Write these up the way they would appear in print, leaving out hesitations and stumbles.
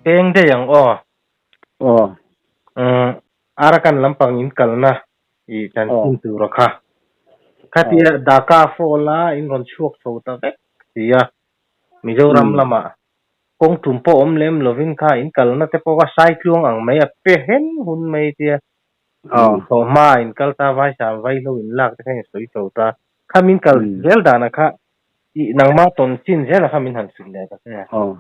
Peng daih ang aw. Aw. Umm Arakan lampang in kalna i chanchin tura kha. Khatia Dhaka fall a in rawn chhuak chho ta vek si a. Mizoram lamah kawng tum pawh awm lem lovin kha in kalna te pawh kha Saitluang ang mai a pe hen hun mai tia tawh hma in kal ta Vaisam vaihlo in lak te kha in sawi chho ta. Kha min kal zel danah kha i nangma tawn chin zelah kha min han hrilh leh ta che. Aw.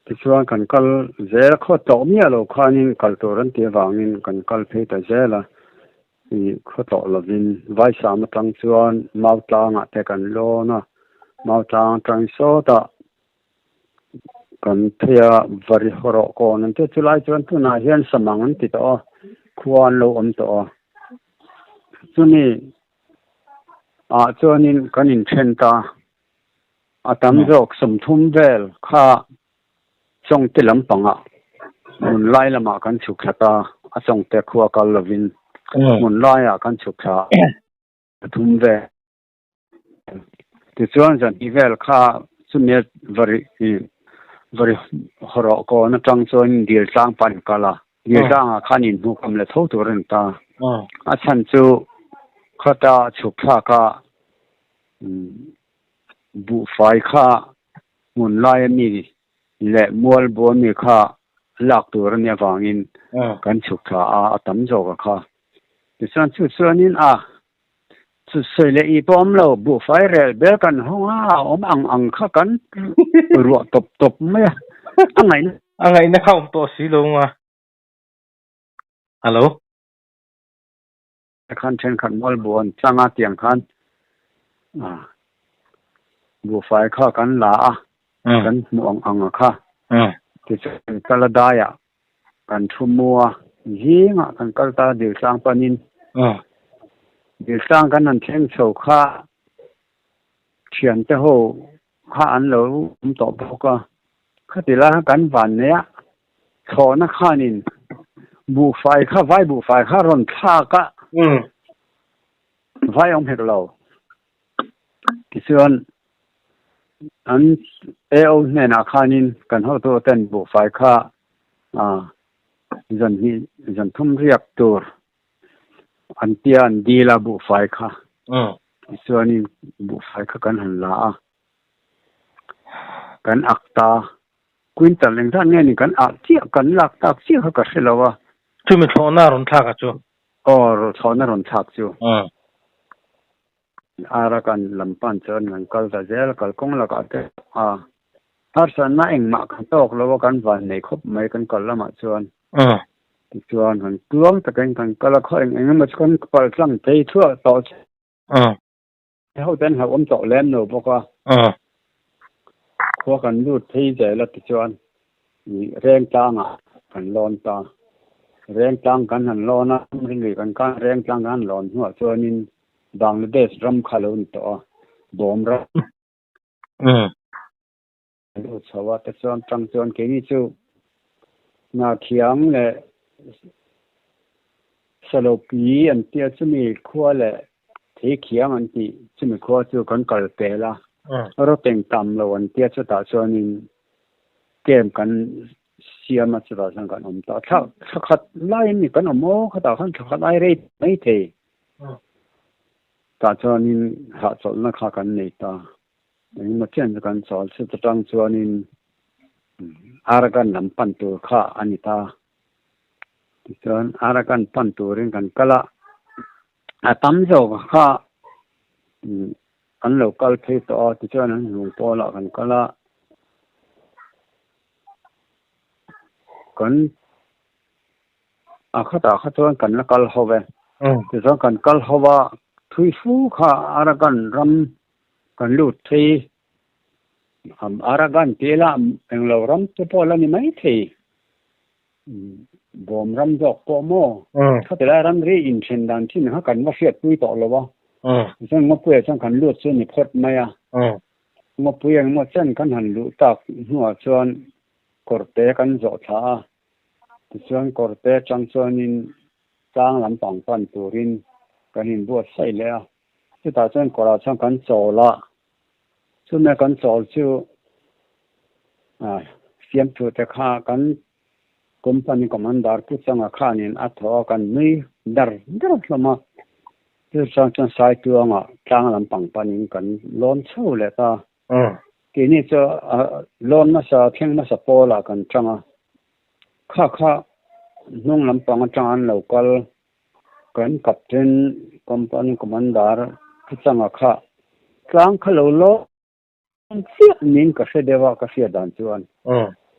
Tichuan kan kal zel a, khaw tlawh miah lo khanin kal tur an tih avangin kan kal phei ta zel a, ih khaw tlawh lovin Vaisam atang chuan Mau tlangah te kan lawn a, Mau tlang atang sawtah kan phei a, Vari hawrawh kawn an tia chulai chuan tunah hian Samang an ti tawh a, khua an lo awm tawh a, chumi ah chuanin kan inthen ta. A tam zawk 30 vel kha Chawngte lampangah hmun lai lamah kan chhuk thla ta, a Chawngte khua kal lovin hmun laiah kan chhuk thla pathum vel. Tichuan zanhnih vel kha chumi vari vari hawrawh kawn atang chuan dil tlang pan kal a, dil tlangah khan inhmuhkhawm leh tho tur a ni ta. A chhan chu khata chhuk thlak a Buhfai kha hmun laia mi leh mual bua mi kha lak tur a nih avangin kan chhuk thla a, a tam zawk a kha. Tichuan chu chuanin a chu sawi leh i pawh awm lo, buhfai rel bel kan hawng a, a awm ang ang kha kan ruah tawp tawp mai a, a ngaihna. A ngaihna kha awm tawh si lo nga. Hello. Khan thenkhat mual buan changa tiang khan buhfai kha kan la a, kan hmuh ang ang a kha. Tichuan kal a daiah kan thu mu a, zingah kan kal ta Diltlang panin. Diltlang kan han thleng chho kha thiante ho kha an lo awm tawh bawk a, khati lai kha kan van nei a, thlawhna khanin buhfai kha vai buhfai kha a rawn thlak a, vai awm hek lo. Tichuan an AO hnenah khanin kan hotu ten buhfai kha zan hnih zan thum riak tur an tia an dil a buhfai kha. Tichuanin buhfai kha kan han la a, kan ak ta. Quintal engzat nge ni kan ah chiah kan lak tak chiah kha ka hre lo a. Chumi thlawhna rawn thlak a chu. Aw thlawhna rawn thlak chu. Arakan lam pan chuan kan kal ta zel a, kalkawng lakah te a harsatna engmah kan tawk lo a, kan vannei khawp mai kan kal lamah chuan. Tichuan kan tluang takin kan kal a, khaw eng eng emaw chu kan pal tlang phei thuah tawh che. Ho te an hlauhawm tawh lem lo bawk a. Khua kan lut phei zel a tichuan reng tlangah kan lawn ta. Reng tlang kan han lawn a, ramri lui kan kan reng tlang kan han lawn hnuah chuanin Bangladesh ram kha lo ni tawh a, bawm ram. Lut chho a tichuan tang chuan keini chu hna thiang leh Salopi an tia chumi khua leh thei khiang an tih chumi khua chu kan kal pel a, rawteng tam lo an tia chutah chuanin camp kan siam a chutah chuan kan awm ta thla thla khat lai a ni kan awm aw khatah khan thla khat lai rei mai thei tah chuanin hahchawlhna kha kan nei ta. Engemaw chian chu kan chawl chhut atang chuanin Arakan lam pan tur kha a ni ta. Tichuan Arakan pan turin kan kal a, a tam zawk kha an lo kal phei tawh a, tichuan an hnung pawlah kan kal a. Kan a khatah kha chuan kan la kal ho ve. Tichuan kan kal ho a, thui fu kha Arakan ram Kan lut thei. Arakan tih lah englo ram te pawh la ni mai thei. Bawm ram zawk pawh maw? Khati lai ramri inthen dan thin kha kan va hriatpui tawh lo a. Chuan Ngawpuiah chuan kan lut chu ni phawt mai a. Ngawpui engmaw chen kan han luh tak hnuah chuan kawrte kan zawh thla a. Tichuan kawrte atang chuanin tlang lampang pan turin kan inbuatsaih leh a. Chutah chuan kawrah chuan kan chawl a, chumi kan chawl chu Fiamthu te kha kan company commander Pu Changa khanin a thaw a, kan nui dar dar hlawm a. Chutiang chuan Saituanga tlang lampang panin kan lawn chho leh ta. Keini chu lawn hmasa thleng hmasa pawlah kan tang a, kha kha hnung lampang atang an lo kal kan captain company commander Pu Changa kha tlang kha lo lawn chiah niin ka hre deuh a, ka hriat dan chuan.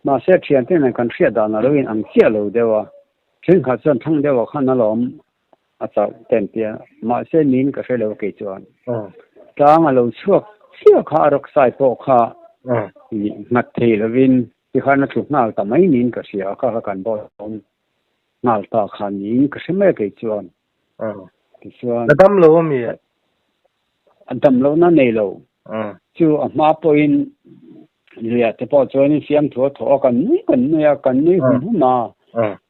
Mahse thiante nen kan hriat dan a lo in ang chiah lo deuh a, thenkhat chuan thlang deuh ah khan a lawm a chauh ten tia, mahse niin ka hre lo kei chuan. Tlang a lo chhuak chiah kha a rawk sai pawh kha nghat thei lovin tikhan a tlu nghal ta mai niin ka hria a, kha kha kan bawl awm nghal ta kha niin ka hre mai a kei chuan. Tichuan. A dam lo a mi? A dam lohna nei lo. Chu a hma pawhin luiah te pawh chuanin fiamthu a thawh a, kan nui kan nui a, kan nui hum hum a.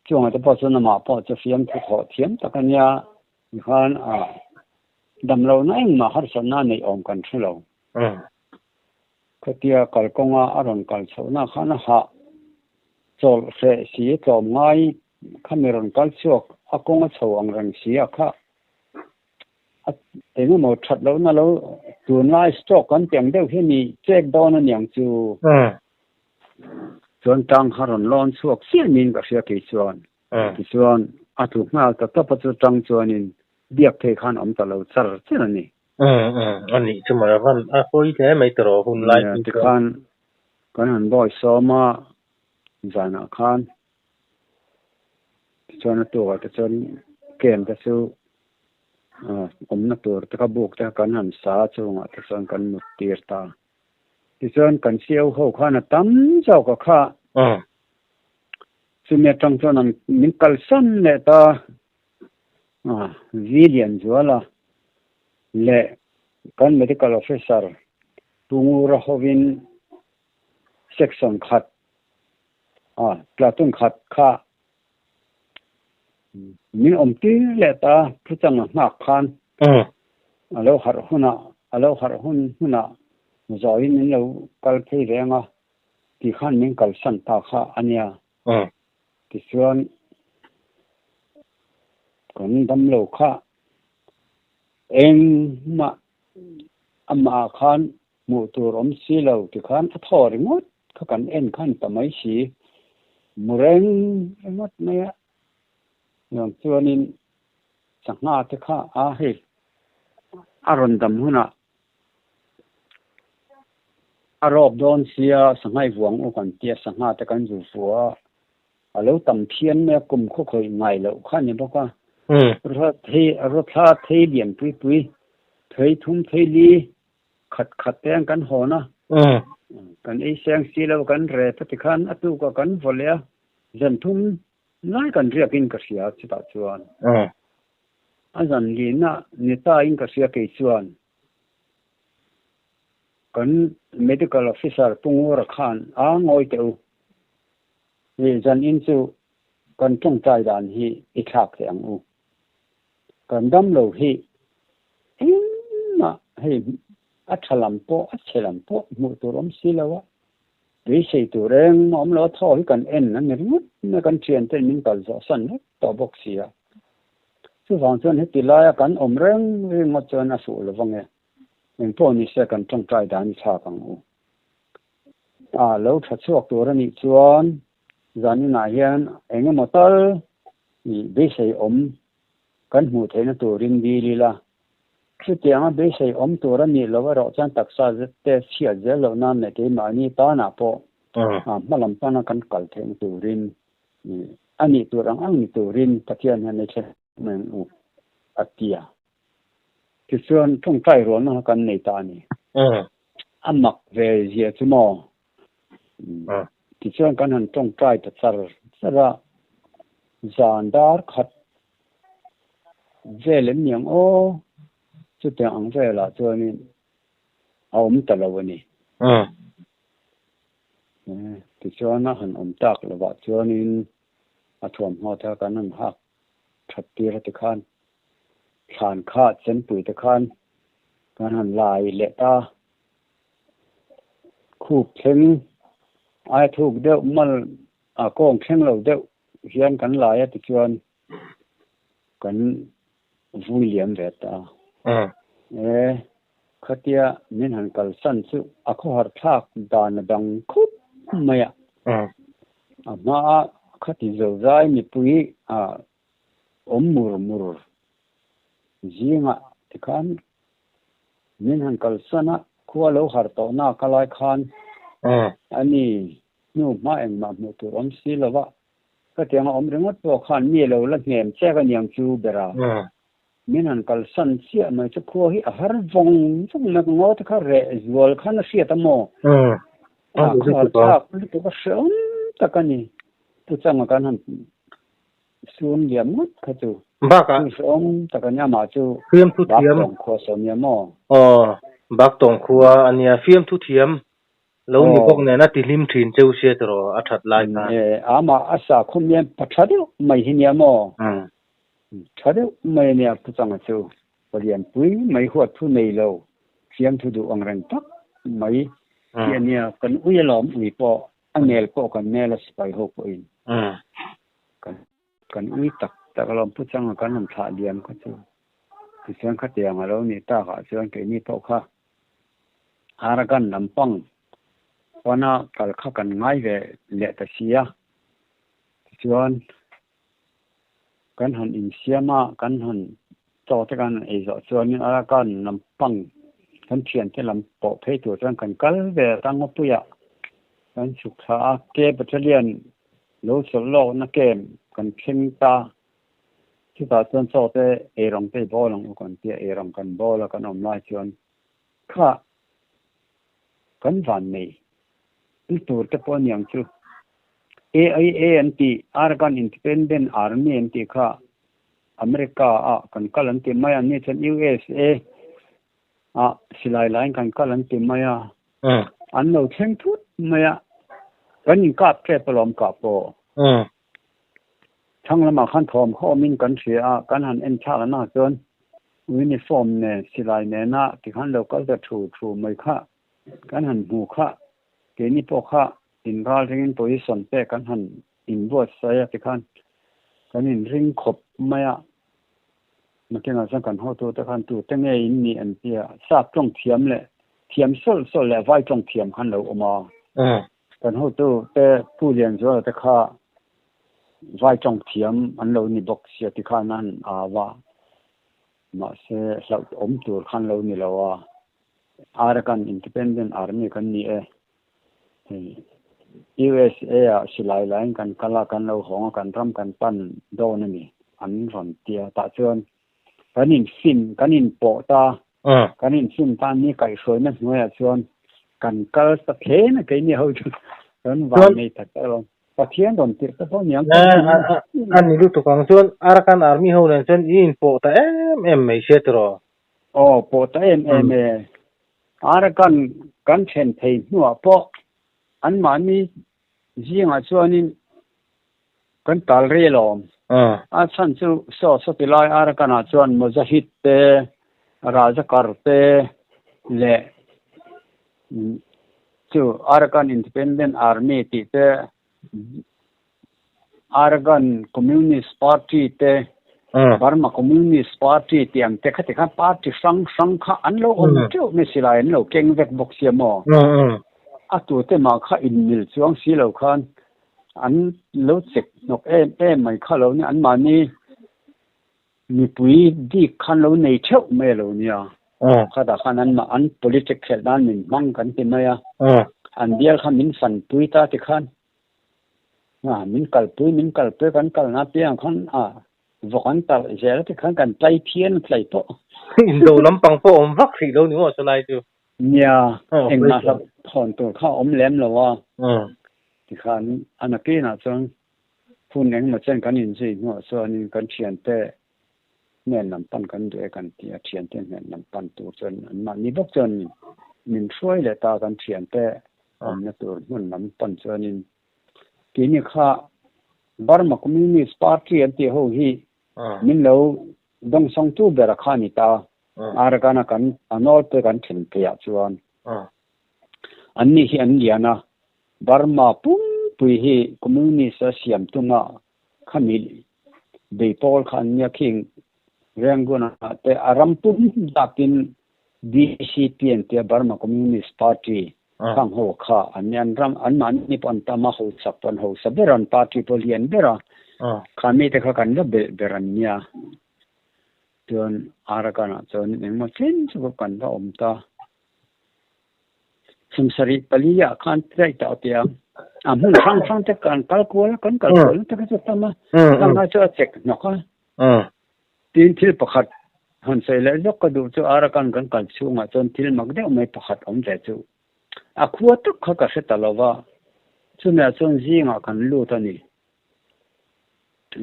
Chungah te pawh chuan amah pawh chu fiamthu thawh thiam tak a nia. Tikhan a dam lohna engmah harsatna a neih awm kan hre lo. Khatia kalkawnga a rawn kal chhohna khan a hah chawlh hreh si tlawm ngai khami rawn kal chhuak a kawng a chho ang reng si a kha a eng emaw that lohna lo tunlai stroke kan tih ang deuh hi ni check dawn a niang chu. Chuan tang kha rawn lawn chhuak chiah niin ka hria kei chuan. Tichuan a tlu nghal ta tawp a chu tang chuanin biak thei khan awm ta lo char char a ni. A nih chu mawle van a pawi hle mai tawh hun lai chu. Tikhan kan han bawi sawm a zanah khan Tichuan a tukah te chuan camp te chu awmna tur te kha buk te kha kan han sa a chungah te chuan kan mut tir ta. Tichuan kan CO ho khan a tam zawk a kha. Chumi atang chuan an min kalsan leh ta Vi Lianzuala leh kan medical officer Pu Ngura hovin section khat A platoon khat kha min awm tir leh ta thuchang a nghak khan a lo harh hunah a lo harh hun hunah zawiin min lo kal phei reng a tih khan min kalsan ta kha a nia. Tichuan kan damlo kha engmah amah khan Hmuh tur awm si lo tikhan a thaw ringawt kha kan en khan ta mai si. Mu reng ringawt mai a. Nuam chuanin sangha te kha a hei a rawn dam hunah a rawp dawn sia sangha i vuang u kan tia sangha te kan zu fu a. A lo tam phian mai a kum khaw khawih ngai loh kha a ni bawk a. Rawthla thei lian pui pui thei thum thei li Khat khat te an kan hawn a, kan ei seng si lo, kan rep a tikhan a tuk a kan vaw leh a, zan thum lai kan riak in ka hria chutah chuan. A zan lihna ni ta in ka hria kei chuan kan medical officer Pu Ngura khan a ngawi teh u, hei zan in chu kan tawngtai dan hi i thlak teh ang u. Kan dam lo hi engmah hei a tha lam pawh a chhe lam pawh hmuh tur awm si lo a, beisei tur engmah awm lo a thaw hi kan en a ni ringawt mai kan thian ten min kal zawh san vek tawh bawk si a. Chuvang chuan heti laia kan awm reng ringawt chuan a fuh lo vang e. Engpawh ni se kan tawngtai dan i thlak ang u. A lo tha chhuak tur a nih chuan zaninah hian eng emaw tal I beisei awm kan hmuh theihna turin dil ila, chutianga beisei awm tur a nih loh erawh chuan taksa te chhiat zel loh nan leh keimahni tanah pawh hma lam pana kan kal theihna turin a nih tur ang ang ni turin Pathian hian ei thlen mai ang u a ti a. Tichuan tawngtai rualna kha kan nei ta a ni. A mak ve zia chu maw? Tichuan kan han tawngtai ta char char a, zan dar khat vel em ni ang aw, chutiang ang velah chuanin a awm ta lo a ni. Tichuan a han awm tak lovah chuanin a thuamhnaw te kha kan han hak that tir a tikhan thlan kha chenpui te khan kan han lai leh ta. Khup thleng Ai thuk deuh mal a kawng thleng lo deuh hian kan lai a tichuan kan vui liam ve ta. E khatia min han kalsan chu a khawhar thlak dan a dang khup mai a. A hmaa khati zozai mipui a awm mur mur zingah tikhan min han kalsan a, khua lo har tawh nak a lai khan a ni hnu hma engmah hmuh tur awm si lo va, khatiang a awm ringawt pawh khan mi lo la hnem chek a niang chu ber a, min han kalsan chiah mai chu khua hi a har vawng vawng mai ka ngaw te kha reh zual khan a hriat a maw? A khawhar thlak lutuk a hreawm tak a ni, pu changa kan han Sun liam ngawt kha chu. Bakah. Chu hrehawm tak a nia mah chu. Fiamthu thiam. Baktawng khua saw nia maw? Aw, Baktawng khua a nia. Fiamthu thiam lo ni bawk nen a ti hlim thin cheu sia tiraw a that lai khan. E, amah a sa khum hian pa tha deuh mai hi nia maw? Tha deuh mai a nia Pu Changa chu. Palianpui mai huat thu nei lo, fiamthu duh ang reng tak mai hi a nia. Kan ui alawm ui pawh A nel pawh kan nel a sipai ho pawhin kan ui tak tak alawm pu changa kan rawn thlah liam kha chu tichuan khatiang a lo nih takah chuan keini pawh kha Arakan lampang pana kal kha kan ngai ve leh ta si a tichuan kan han insiam a kan han chaw te kan han ei zawh chuanin Arakan lampang kan thiante lam pawh phei tur chuan kan kal ve ta ngawpuiah kan chhuk thla a K Battalion lo chawlh lawkna camp kan thleng ta chutah chuan chaw te eirawng te i bawl ang u kan tia eirawng kan bawl a kan awm lai chuan kha kan van nei ni tur te pawh aniang chu AIA an tih Arakan Independent Army an tih kha America ah kan kal an ti mai a ni chuan USA ah silai laiin kan kal an ti mai a an lo thleng thut mai a kan inkap tep alawm kah pawh Thlang lamah khan thawm khawmin kan hria a, kan han en thlak a nah chuan uniform nen silai nena tikhan lo kal ta thu thu mai kha kan han hmu kha keini pawh kha inral ringin position pek kan han inbuatsaih a tikhan kan inring khawp mai a, nakinah chuan kan hotute khan tute nge in nih an ti a, sap tawng thiam leh thiam sawlh sawlh leh vai tawng thiam khan lo awm a. Kan hotu te Pu Lianzuala te kha vai tawng thiam an lo ni bawk sia ti khan an au a, mahse hlauhawm tur khan lo ni lo a, Arakan Independent Army kan ni e, hei USA ah silai laiin kan kal a, kan lo hawng a, kan ram kan pan dawn a ni an rawn ti a, tah chuan kan infin kan inpawh ta Kan inchhun tan ni kaihhruaina hnuaiah chuan kan kal ta thleng a keini ho chu kan van nei tak tak lo. Pathian rawn tirh te pawh niang A ni lutuk ang chuan Arakan Army ho nen chuan i inpawh ta em em mai sia tiraw? Aw pawh ta em em e. Arakan kan then thei hnuah pawh anmahni zingah chuanin Kan tal rei alawm. A chhan chu saw saw ti lai Arakan ah chuan Mujahid te, Razakar te leh chu Arakan Independent Army tih te, Arakan Communist Party te, Burma Communist Party tih ang te khati khan party hrang hrang kha an lo awm teuh mai silai an lo keng vek bawk sia maw. A tute mah kha inmil chuang si lo khan An lo chek hnawk em em mai kha lo nia, anmahni mipui bik khan lo nei theuh mai a lo nia. Khatah khan anmah an politic khelh nan min hmang kan ti mai a, an bial kha min fanpui ta ti khan min kalpui min kalpui kan kalna apiang khan vawk an talh zel ti khan kan tlai phian tlai pawh. Indo lampang pawh awm vak hrih lo ni maw chulai chu. Nia, engmah hlauh thawn tur kha a awm lem lo a, tikhan a nakinah chuan hun engmaw chen kan inzui hnuah chuanin kan thiante hnen lam pan kan duh e kan ti a, thiante hnen lam pan tur chuan anmahni bawk chuan min hruai leh ta kan thiante awmna tur hmun lam pan chuanin keini kha Burma Communist Party an tih ho hi min lo dawngsawngtu ber a kha a ni ta. Arakan a kan a nawlpui kan then pheiah chuan an ni hi an lian a, Burma pumpui hi Communist a siam tuma khami bei pawl kha an nia khing Rangoon ah te a ram pum dakin BCP an tia Burma Communist Party khang ho kha an nia an ram an mahni pawh an tam a hausak pawh an hausa ber a an party pawh lian ber a kha mite kha kan la belh ber an nia chuan Arakan ah chuan engmaw chen chu kan va awm ta. 74 ah khan tlaih tah tia a hmun hrang hrang te kan kal kual a kan kal kual te kha chu tam a tam lai chu a chek hnawk a tin thil pakhat han sawi leh zawk ka duh chu Arakan kan kal chhungah chuan thil mak deuh mai pakhat awm ve chu a khua tak kha ka hre ta lo va chumi ah chuan zingah kan lut a ni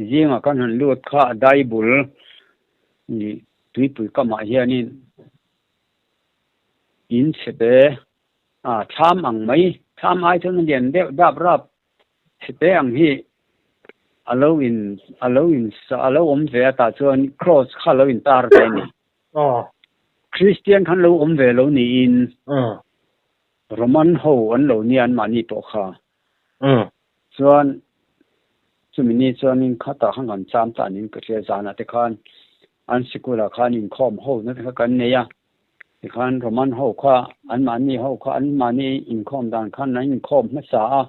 zingah kan han lut kha a dai bul tuipui kamah hianin In chhe te a thlam ang mai, thlam ai chuan a lian deuh dap rap chhe te ang hi a lo in a lo in a lo awm ve a tah chuan cross kha a lo in tar ve a ni. Christian khan lo awm ve lo niin Roman ho an lo nia an mahni pawh kha. Chuan chumi ni chuanin khatah khan kan cham ta niin ka hria zanah te khan an sikulah khan inkhawm ho na te kha kan nei a tikhan Roman ho kha an mahni ho kha an mahni inkhawm dan khan an inkhawm hmasa a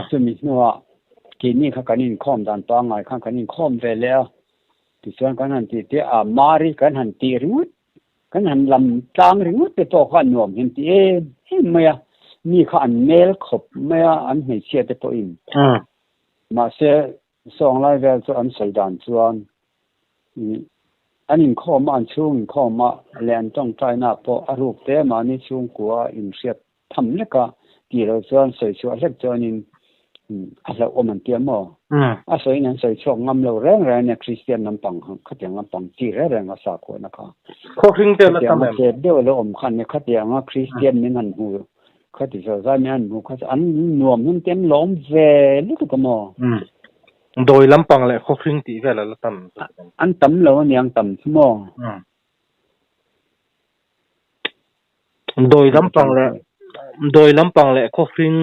chumi hnuah keini kha kan inkhawm dan pangngai khan kan inkhawm ve leh a tichuan kan han tih te a mari kan han tih ringawt kan han lam tlang ringawt te pawh kha nuam hian ti em em mai a mi kha an mel khawp mai a an hmeichhia te pawhin mahse Sawnglai vel chu an sawi dan chuan an inkhawm a, an chhung inkhawm a leh an tawngtaina pawh a ruk te mahni chhungkua inhriat tham lek a tih loh chuan sawi chhuah hlek chuanin a hlauhawm an ti a maw? A sawiin an sawi chhuak ngam lo reng reng a nia Kristian lampang khatiang lampang chi reng reng a sakhuana kha. Khawhring te la tam em? Khatianga chep deuh a lo awm khan nia khatianga Kristian min han hmu Khati zawh zai mai an hmuh kha chu an nuam hun te an lawm ve lutuk a maw? Umm. Dawi lampang leh khawhring tih vel a la tam zawk em? An tam lo a niang tam chu maw? Umm. Dawi lampang leh dawi lampang leh khawhring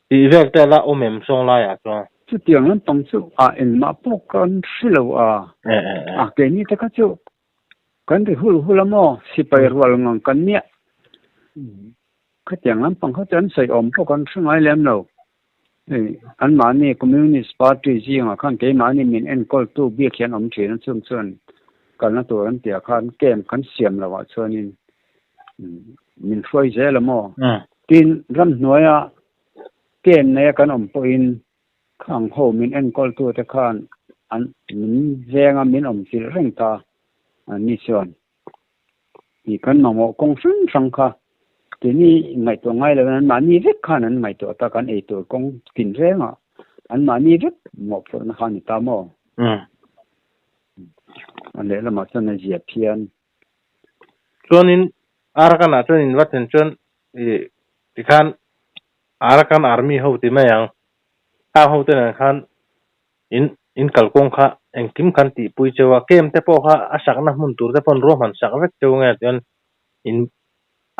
tih vel te a la awm em sawng laiah chuan? Chutiang lampang chu a engmah pawh kan hre lo a. A keini te kha chu Kan ri hul hul a maw? Sipai rual ngang kan nia. Khatiang lampang kha chu an sawi awm pawh kan hre ngai lem lo. Hei anmahni Communist Party zingah khan keimahni min enkawltu bik hian awm thin a chung chuan kalna tur an tihah khan camp kan siam lohah chuanin min hruai zel a maw? Tin, ramhnuaia camp neia kan awm pawhin Khang ho min enkawltute khan an min venga min awm chilh reng ta an ni chuan tih kan mamawh kawng hrang hrang kha keini ngaihtuah ngai loin an mahni vek khan an ngaihtuah ta kan ei tur kawng tin rengah an mahni vek mawhphurhna kha a ni ta maw? A lehlamah chuan a zia phian. Chuanin Arakan ah chuan in va thlen chuan ih tikhan Arakan Army ho ti mai ang. Khang ho te nen khan in in kalkawng kha engkim khan tihpui cheu a, camp te pawh kha a sakna hmun tur te pawh an ruahman sak vek cheu nge chuan in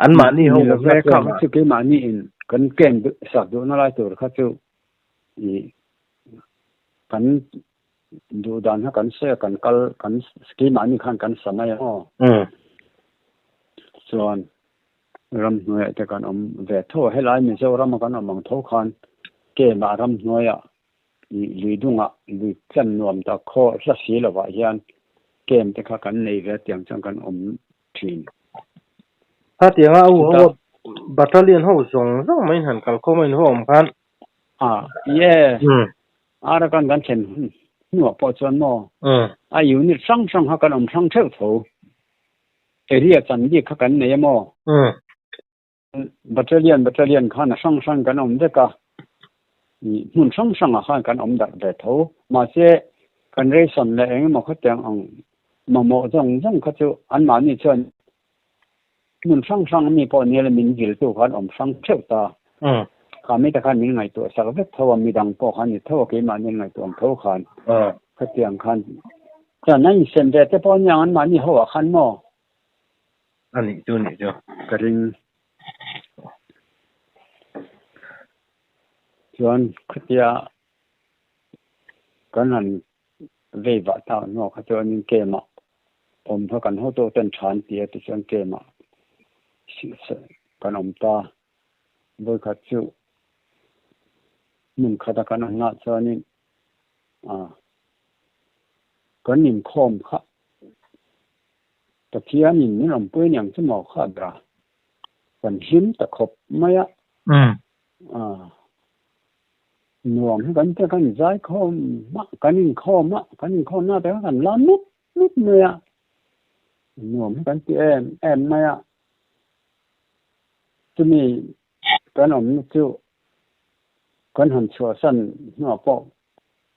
an mahni ho Ni love kha kha chu keimahni in kan camp sak duhna lai tur kha chu ih kan duh dan kha kan sawi a kan kal kan keimahni khan kan sa mai a aw. Chuan Ramhnuaiah te kan awm ve tho a, helai Mizoram a kan awm ang tho khan Kemah ramhnuaiah ih lui dungah lui tlan nuam tak khaw hla si lovah hian kem te kha kan nei ve tiang chuan kan awm thin. Khatianga a u ho a battalion ho zawng zawng mai in han kal khawm a in ho awm khan. A ye Arakan kan thlen hnuah pawh chuan maw a unit hrang hrang kha kan awm hrang theuh tho. Area chan bik kha kan nei a maw? Battalion battalion khan a hrang hrang kan awm vek a, hmun hrang hrangah khan kan awm darh ve tho. Mahse, kan ration leh eng emaw khatiang ang mamawh zawng zawng kha chu anmahni chuan hmun hrang hrang ami pawh nia la min viltu khan awm hrang theuh ta. Kha mite khan min ngaihtuah sak vek tho a, midang pawh khan ni tho a, keimahni an ngaihtuah ang tho khan khatiang khan Chuan an insem ve te pawh aniang an mahni ho ah khan maw? A nih chu nih chu. Ka ring. Chuan khatia kan han vei vah tak hnuah kha chuanin camp-ah awm kha kan hotu ten tha an ti a tichuan camp-ah kan awm ta. Vawikhat chu hmun khata kan awm hlah chuanin kan inkhawm kha Pathianin min awmpui aniang chu maw kha bra kan hlim ta khawp mai a. Nuam hi kan tia kan zai khawm a, kan inkhawm a, kan inkhawmna te kha kan la mup mup mai a, nuam hi kan ti em em mai a. Chumi kan awmna chu kan han chhuahsan hnuah pawh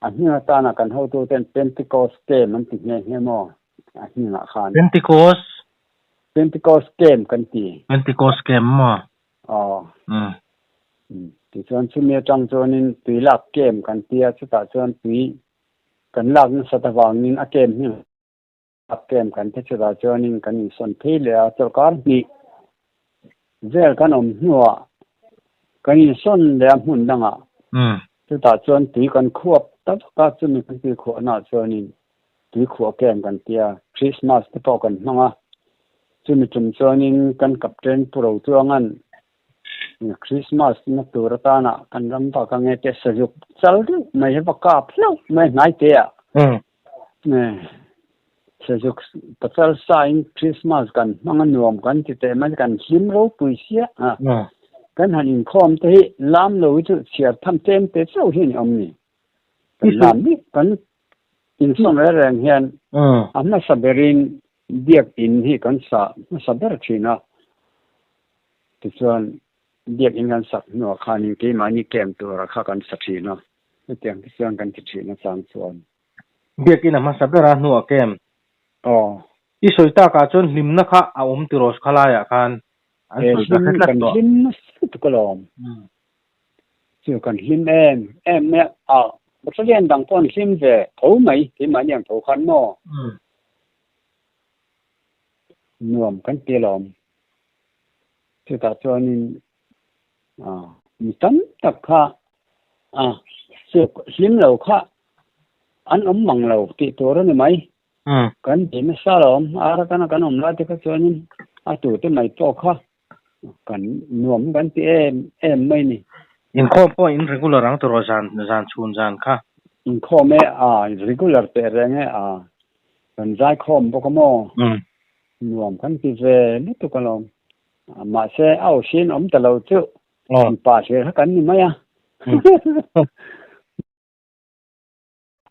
a hming atana kan hotuten Pentecost Camp an ti nghe nghe maw a hmingah khan. Pentecost? Pentecost Camp kan ti. Pentecost Camp maw? Aw. Tichuan chumi atang chuanin tui lak camp kan ti a, chutah chuan tui kan lak nasat avangin a camp hi lak camp kan ti chutah chuanin kan insawn phei leh a, chawlhkar hnih vel kan awm hnuah kan insawn leh a hmun dangah chutah chuan tui kan khuap ta vak a, chumi kan tui khuahnaah chuanin tui khuah camp kan ti a, Christmas te pawh kan hmang a, chumi tum chuanin kan captain Pu Rochuanga'n Christmas na tur atana kan ram vak ange te sazuk chal deuh mai hi va kap hlauh mai hnai te ah sazuk pachal sa in Christmas kan hmang a nuam kan ti teh mai kan hlim ropui sia a kan han inkhawm te hi lam lo hi chu chhiar tham tlem te chauh hi a ni awm ni kan lam hi kan Insawn reng reng hian a hmasa berin biakinn hi kan sa hmasa ber thin a, tichuan biakinn kan sak hnuah khanin keimahni camp tura kha kan sa thin a, hetiang te chuan kan ti thin a chang chuan. Biakinn a hmasa ber a hnuah camp. Aw. I sawi takah chuan hlimna kha a awm tiraw khalaiah khan an sawi ta hret tlat tawh. Kan hlim nasa tuk alawm. Chu kan hlim em em mai a, Battalion dang pawh an hlim ve tho mai, keimahni ang tho khan maw? Nuam kan ti alawm. Chutah chuanin mi tam tak kha chu hlim lo kha an awm mang lo tih tur a ni mai. Kan ti nasa alawm, Arakana kan awm lai te kha chuanin a tute mai pawh kha Kan nuam kan ti em em mai ni. Inkhawm pawh in regular ang tawh zan zan chhun zan kha. Inkhawm e a regular teh reng e a kan zaikhawm bawk a maw. Nuam kan ti ve lutuk alawm. Mahse a awhsin awm ta lo chu mipa hlir kha kan ni mai a.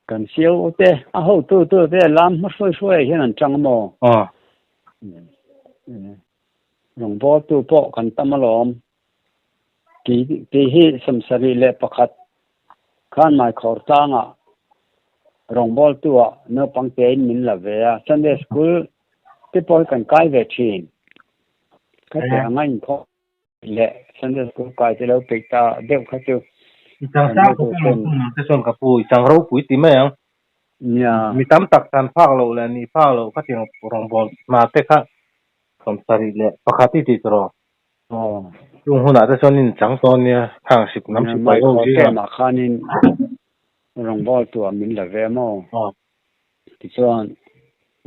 Kan siau te a hotu tu te lam hma hruai hruai hian an tang maw? Aw. Rawngbawltu pawh kan tam alawm. Kei kei hi 71 khan Maikhawr tlangah rawngbawltu ah naupang tein min la ve a, Sunday school te pawh hi kan kai ve thin. Ka teh anga inkhawm leh Sunday school kai te lo peih ta deuh kha chu I chang sang khawp em ang tunah te chuan ka pu i chang ropui ti mai ang. Nia. Mi tam tak chan phak loh leh nih phak loh kha tiang rawngbâwl hna te kha 71 i ti tawh. Aw. Chung hunah te chuan in chang tawh ania khang sip nam sipai ho zing a. Maikhawr khanin rawngbâwl tuah min la ve maw? Aw. Tichuan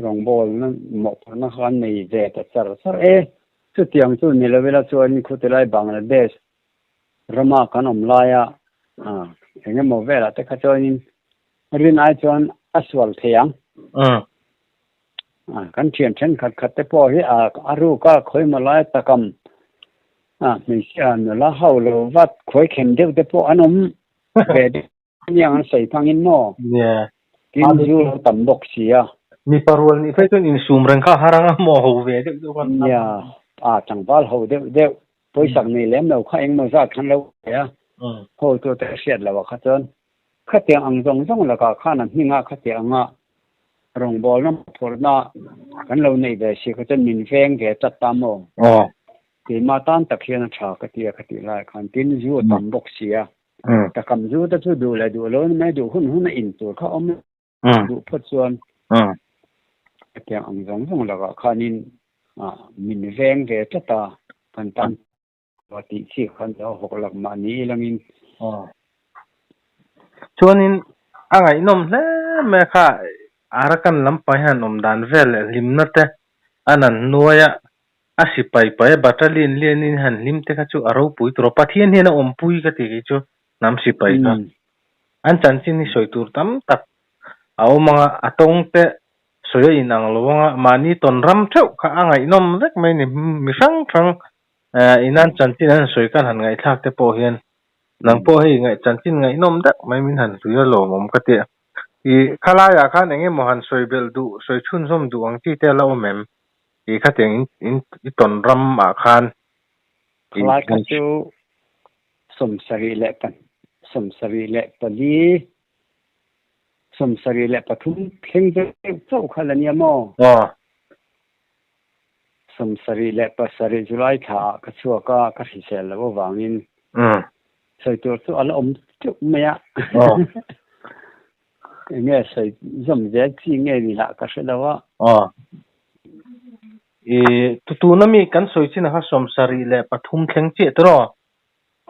rawngbâwl na mawhphurhna kha an nei ve ta char char e. Chutiang chu ni lo ila chuan khutilai Bangladesh rama kan awm laia eng emaw velah te kha chuanin rin ai chuan a sual thei ang. Kan thian thenkhat khat te pawh hi a ruka khawimaw lai takam hmeichhia nula ho lo vat khawi khem deuh te pawh an awm ve deuh. Aniang an sawi hmangin maw? Nia. Tin zu lo tam bawk si a. Mipa rual nih phei chuan insum reng kha har anga maw ho ve deuh deuh khan. Nia. A tlangval ho deuh deuh. Pawisak nei lem lo kha engmaw zat khan lo ve a. Ho chu te hriat loh ah kha chuan khatiang ang zawng zawng lakah khan a hming ah khatiang anga rawngbawlna phurhna kan lo neih ve si kha chuan min veng ve tlat ta maw? Aw. Keimah tan tak hian a tha ka ti a khatih lai khan tin zu a tam bawk si a. Takam zu te chu duh leh duh lo ni mai duh hun hun a in tur kha awm duh phawt chuan hetiang ang zawng zawng lakah khanin min veng ve tlat a kan tan tih chi khan lo hawk lak mahni ilangin Chuanin a ngaihnawm hle mai a kha Arakan lampang hian awm dan vel leh hlimna te a nan hnuaia a sipai pai a battalion lianin han hlim te kha chu a ropui tur a, Pathian hian a awmpui ka ti kei chu hnam sipai kha. An chanchin hi sawi tur tam tak a awm ang a, a tawng te sawi a inang lo ang a, mahni tawn ram theuh kha a ngaihnawm vek mai ni, mi hrang hrang inan chanchin an sawi khan han ngaihthlak te pawh hian nang pawh hei ngaih chanchin ngaihnawm deuh mai min han hlui a lawmawm ka ti a. I khalaiah khan eng emaw han sawi belh duh, sawi chhunzawm duh ang chi te a la awm em? I khatiang in in i tawn ram ah khan i Khalai kha chu 74, 73 thleng deuh chauh kha la nia maw? Aw. 77 July thla ah ka chhuak a, ka hrisel loh avangin sawi tur chu a la awm teuh mai a. Aw. Enge sawi zawm zel chi nge ni lah ka hre lo a. Aw. I tutuna mi kan sawi chin ah kha 73 thleng chiah tiraw?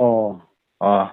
Aw. Aw.